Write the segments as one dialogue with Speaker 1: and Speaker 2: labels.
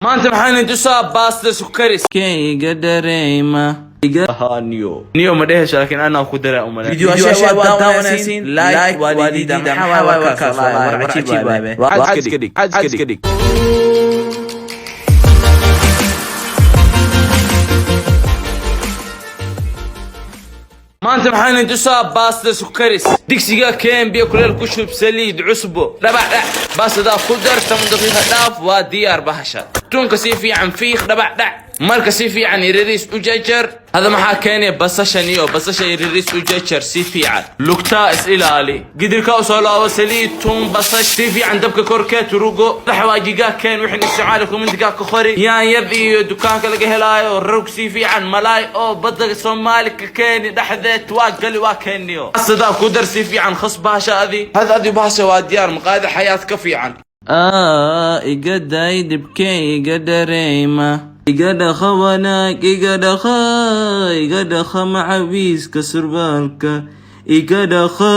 Speaker 1: Maanta maxaan tusaa? Baasta sukaris kayga dareema niyo niyo ma dhehayso, laakiin anaa ku daraa umale.
Speaker 2: Videoyaasha waa daawanaysiin, like waalidida. Maxaa waay warkaas? Wallaahi war cajiib waaye.
Speaker 1: Xaj ka dhig, xaj ka dhig. Maanta maxaan tusaa? Baasta sukaris. Digsiga keen, biyo kuleel ku shub, saliid, cusbo, dhabac dhac. Baastadaa ku dar, 10 daqiiqa dhaaf, waa diyaar bahasha. Tunka si fiican fiiq, dhabac dhac. Marka si fiican yarariis u jajar. Hada maxaa keenaya? Basashan iyo basasha yarariis u jajar si fiican. Lugtaa is ilaali. Gidirka u soo laabo, saliid, tuun, basash, si fiican dabka korkeed rugo. Xawaajigaa keen, wixin isticmaali commentigaa ka qori. Yaanyad iyo dukaanka laga helaayo rog si fiican. Malaay oo badda Soomaali ka keeni dhexdeed waa gali, waa keeniyo. Sidaa ku dar, si fiican khas bahasha adi. Hada adi bahasha waa diyaar. Maqaayada Xayaat ka fiican. Iga day dhibkayga dareema, iga dhaqa wanaag, iga dhaqa, iga dhaqa macawiiska, surbaalka iga dhaqa.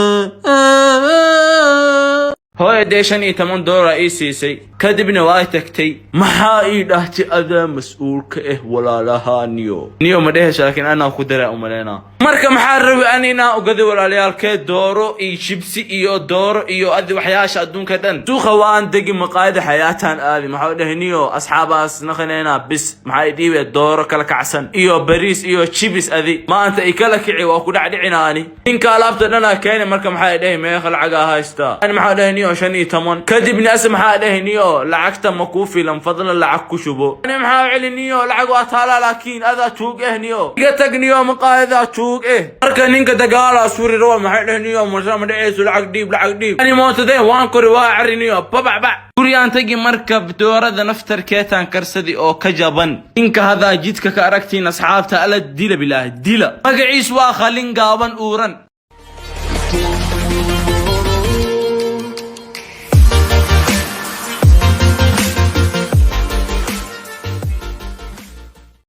Speaker 1: Hooya dee $15 ii siisay, kadibna waa tagtay. Maxaa ii dhahtay? Adaa mas-uulka ah walaalaha. Niyo niyo ma dhehayso, laakiin anaa ku daraa umaleynaa. Marka maxaa rabi an inaa ogaday, walaalayaalkee? Dooro iyo jibsi iyo dooro iyo adi waxyaasha adduunka dhan. Suuqa waan degi, maqaayada Xayaataan aadi. Maxaa dhahay niyo? Asxaabaas naqaneynaa bis. Maxaa dhiibe? Dooro kala kacsan iyo bariis iyo jibis. Adi maanta i kala kici, waa ku dhacdhicinaani. Ninka alaabta dhanaa keeni. Marka maxaa dhahay? Meeqa lacagaa haystaa? Ani maxaa dhahay niyo? 15. Kadibna ase maxaa dhahay niyo? Lacagta ma kuu filan, fadlan lacag ku shubo. Ani maxaa celi niyo? Lacag waa taalaa, laakiin adaa tuug eh niyo. Iga tag niyo, maqaayadaa tuug eh. Marka ninka dagaalaa suri rawa. Maxay dhahay niyo? Masa ma dhaceyso, lacag dhiib, lacag dhiib. Ani mootadeen waan kori, waa cari niyo, babacbac guriyaan tagi. Marka doorada naftarkeetaan karsadi oo ka jaban. Ninka hadaa jidka ka aragtiin, asxaabta, ala dila, bilaah dila. Magaciis waa Khalin Gaaban Uuran.